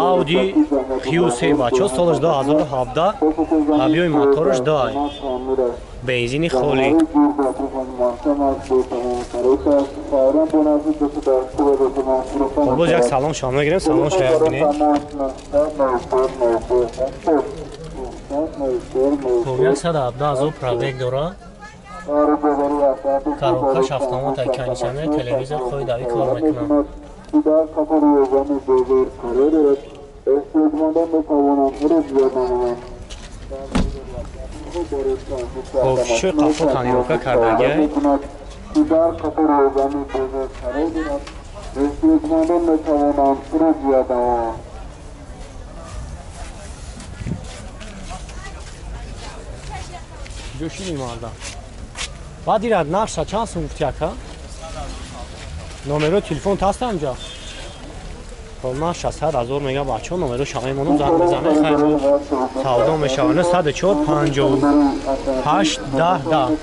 Audi Q3 бачо солаш 2017, объёми мотораш 2, бензини холӣ. Боз як салон шом мегирем, салон шояд бинем. Хоб 117 ҳазор пробег дора. Коробкаш автомат, кондиционер, телевизор хои давӣ кор мекунад. Хоб шишои қафо тонировка кардагиай. Ҷӯшини марда. Баъд ира нарша чанд сум гуфти ака? Номерои телефон таст ҳамҷа? Хоб нарша 100 ҳазор мега бачаҳо, номеро шамемонум занг мезанед, хайр савдо мешавад. 104 58 10 10.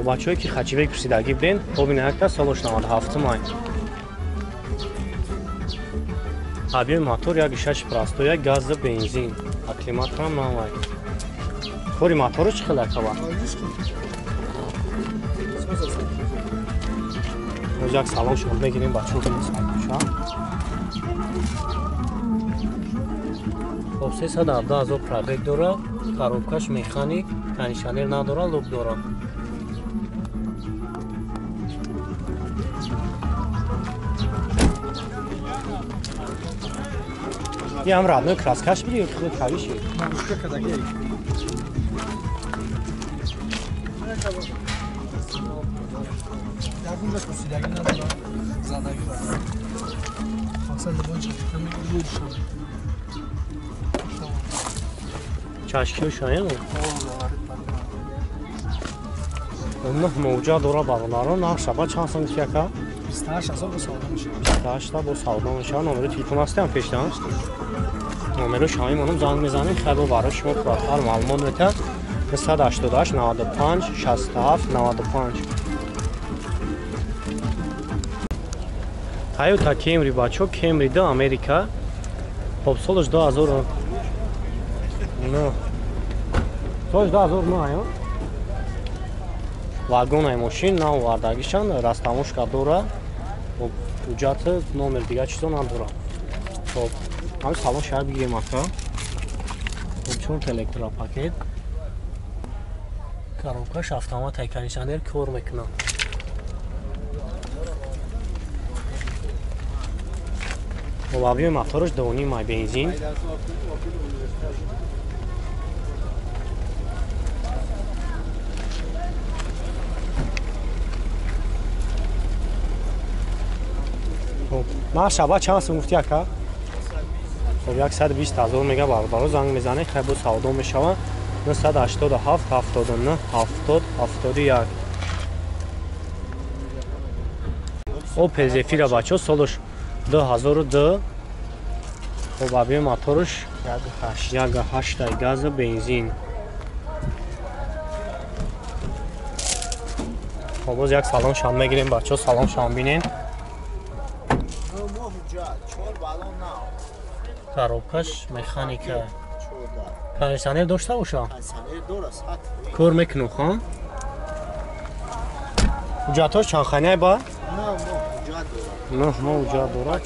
Бачаҳое ки хачибек пурсидагӣ буден, хоб ина якта солош 97 май. Объёми мотор 1.6 простой, як газа бензин, акклиматорам навай. Кори мотору чӣ хел акава? Боз як салон шумо мегирем бачаҳо бинед. Хоб 317 ҳазор пробег дора, коробкаш механик, кондиционер надора, лук дора. Ям родной краскаш биди ё худ кавиши? Чашкиё шоям? Нӯҳ мавҷа дора бародарон, нарх шаба чанд сом яка? 28 ҳазор бо савдо мешавад. 28 бо савдо мешавад. Номери телефон ҳастам пештан. Номеро шамемонам занг мезанем, хайр барои шумо пурратар маълумот метиҳад. 188 95 67 95. Toyota Camry бачо, Camry 2 Америка. Хоб солаш 2009. Солаш 2009 аю. Вагонаи мошин нав овардагишанд, растамошка дора. Хоб ҳуҷҷати номер дига чизо надора. Хоб ҳамин салон шояд бигирем ака. Хоб чорта электропакет. Коробкаш автомат, кондиционер кор мекунад. Хоб объёми мотораш 2.5 май бензин. Нарх шаба чанд сум гуфти ака? Хоб 120 ҳазор мега бародаро, занг мезанед, хайр бо савдо мешавад. 987 79 70 71. Opel Zafira бачо солаш 2002. Хоб объёми мотораш 1.8 газа бензин. Хоб боз як салон шам мегирем бачо, салон шам бинен. Коробкаш механика. Кондиционер дошта боша? Кор мекунам хон? Ҳуҷҷатҳош чанд ханияй ба? 9 моҳ ҳуҷҷат дорад.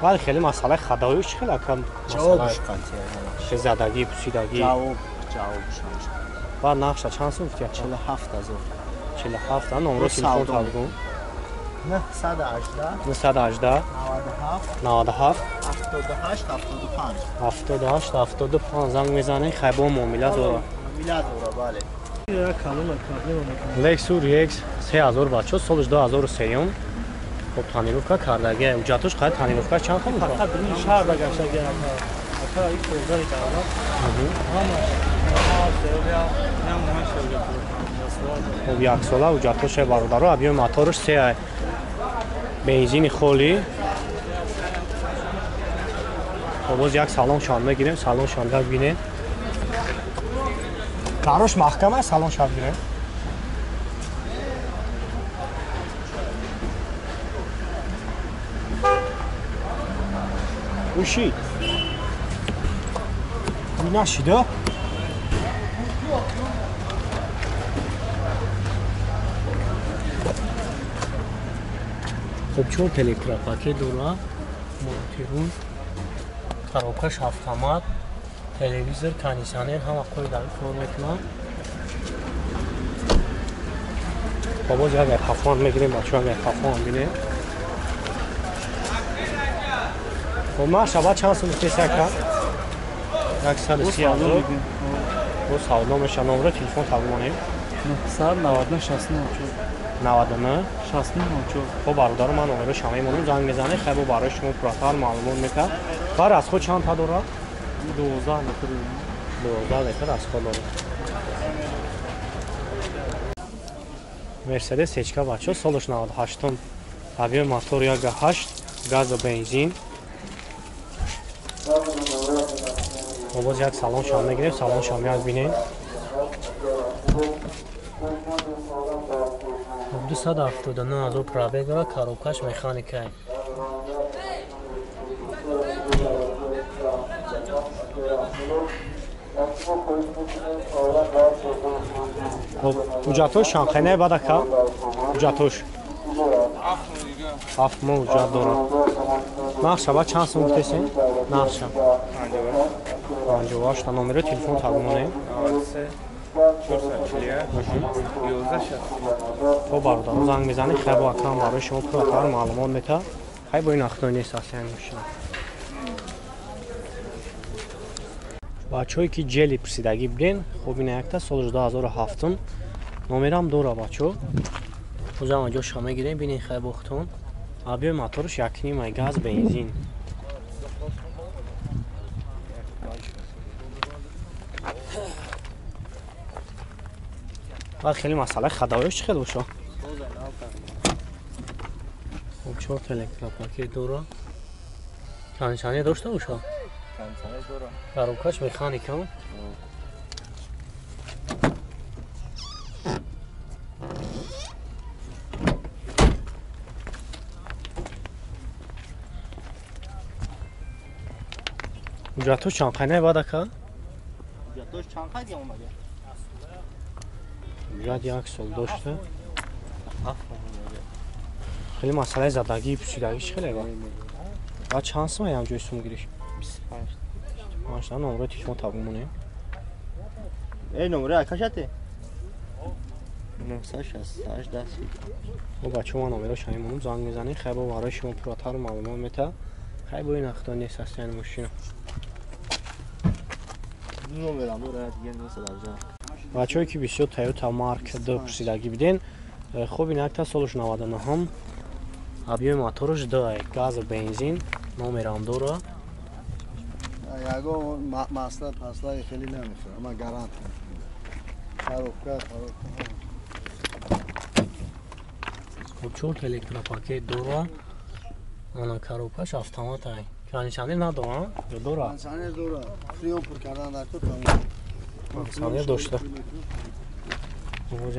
Вале хеле масъалаи хадоӣ чӣ хел акам? Ҷавобш қатъия. Задагӣ, пусидагӣ. Ҷавобш. Баъд нақша чанд сум гуфти? 47 ҳазор. 47 номро телефон табгун. 918 918 97 98 75 78 75 занг мезанед, хайр бо муомила дора. Муомила дора, бале. Lexus RX 3000 бачо, солаш 2003. Хоб тонировка кардагия. Ҳуҷҷатош қайд тонировка чанд хел мешавад? Фақат бирин шаҳр да гаштагия. Ака ик козари кардам. Ҳамаш. Хоб як сола ҳуҷҷатош бародаро, объёми мотораш 3 бензини холӣ. Боз як салон шам мегирем, салон шам як бинем. Дарош маҳкам аст, салон шам гирем. Уши. Нашида? Хуб, чор электропакет дора, мултирун, коробкаш автомат, телевизор, кондиционер, ҳама қоидави кор мекунад. Боз як хафон мегирем, бачаҳо, як хафон бинем. Хуб, маршаба, чанд сум гуфтеси, ака? 130 ҳазор. Бо савдо меша. Номро телефон табмонем. 999 69 99 69. Хоб, бародару, ман номеро шама мемонам, занг мезанед, хай бо барои шумо пурратар маълумот мекард. Бар расход чанд та дорад? 12 литр. 12 литр расход дорад. Мерседес ечка, бачо, солаш 98, объем мотор 1,8, газа, бензин. Боз як салон шам мегирем, салон шам як бинем. 279 ҳазор пробег дорад, коробкаш механикай. Хоб, ҳуҷҷатҳош чанд баъд, ака? Ҳуҷҷатҳош 7 моҳ ҳуҷҷат дорад. Нархша баъд чанд сум гуфтесен? Нархша 58. Номеро телефон табмонем. Хоб, бародаро, занг мезанед, хай бо акрам барои шумо пурратар маълумот метаҳад. Хай бо ин ахтои нест асли мошина. Бачаҳое ки Ҷели пурсидагӣ буден, хоб, ина якта, соли 2007, номерам дора, бачаҳо. Озама ҷоша мегирем, бинен, хай бохтон. Объёми моторш 1,5, газ, бензин. Баъд хеле масъалаи ходовоёш чӣ хел боша? Хоб, чорта электропакет дора, кондиционер дошта боша, коробкаш механика. Ҳуҷҷатҳо чанд қайнай баъд, ака? Ҳуҷҷатҳош чанд қайд омада? Ҳуҷҷат як сол дошта. Хеле масъалаи задагӣ, пусидагӣ чӣ хеле ба? Баъд чанд сум ям ҷои сум гириш? 25. 5 номерои телефон табмонем. Эй, номерои акашате? 968 10. Бо бачаҳо, ман номероша мемонам, занг мезанед, хай бо барои шумо пурратар маълумот метаҳад. Хай бо ин ахто нест асли мошина. Номерам дора, дига 918. Бачаҳое ки бисёр Toyota Mark 2 пурсидагӣ буден, хоб, ин якта, солаш 99, объёми мотораш 2, газ, бензин, номерам дора. Ягон масла паслаи хеле намехӯрам, ман гарант. Коробка, коробка. Хоб, чорта электропакет дора. Ана, коробкаш автомат ай. Кондиционер надора, ё дора? Кондиционер дора. Фреон пур кардан дар то тамом. Кондиционер дошта. Боз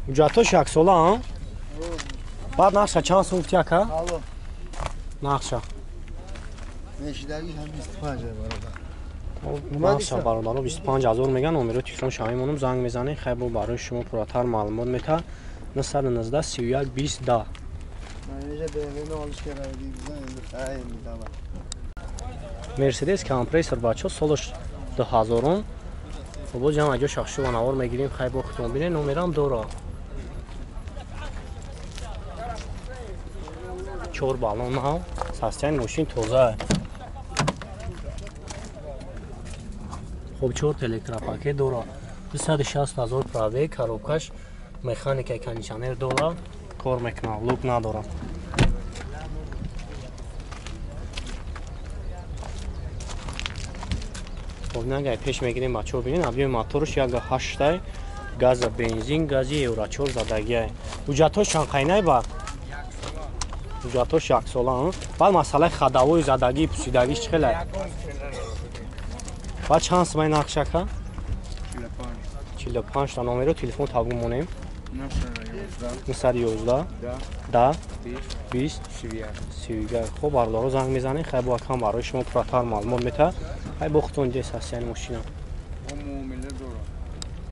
ҳуҷҷатҳош яксола, а? Баъд нархша чанд сум гуфти, ака? Нархша? Мешидагиш ҳам 25 бародар. Нархша, бародаро, 25 ҳазор меган. Номерои телефон шама мемонам, занг мезанед, хай бо барои шумо пурратар маълумот метаҳад. 919 31 20 10. Мерседес Компрессор, бачаҳо, солаш 2000. Боз ҷамъ аҷо шахшува навор мегирем, хай бо худтон бинед, номерам дора. Чор баллон нав, состояни мошин тоза. Хоб, чорта электропакет дора, 260 ҳазор пробег, коробкаш механика, кондиционер дора, кор мекунад, люк надорад. Хоб, нагай пеш мегирем, бачаҳо бинен, объёми моторш 1,8, газа бензин, гази евро 4 задагиай. Ҳуҷҷатҳош чанд қайнай ба? Ҳуҷҷатҳош яксола. Баъд масъалаи ходовой задагӣ, пусидагиш чӣ хелай? Баъд чанд сумаи нархш, ака? 45 та. Номеро телефон табу монем. 911 10 20 31. Хоб, бародаро, занг мезанем, хай бо акам барои шумо пурратар маълумот метаҳад. Хай бо худтон дес ҳаст, яъни мошина.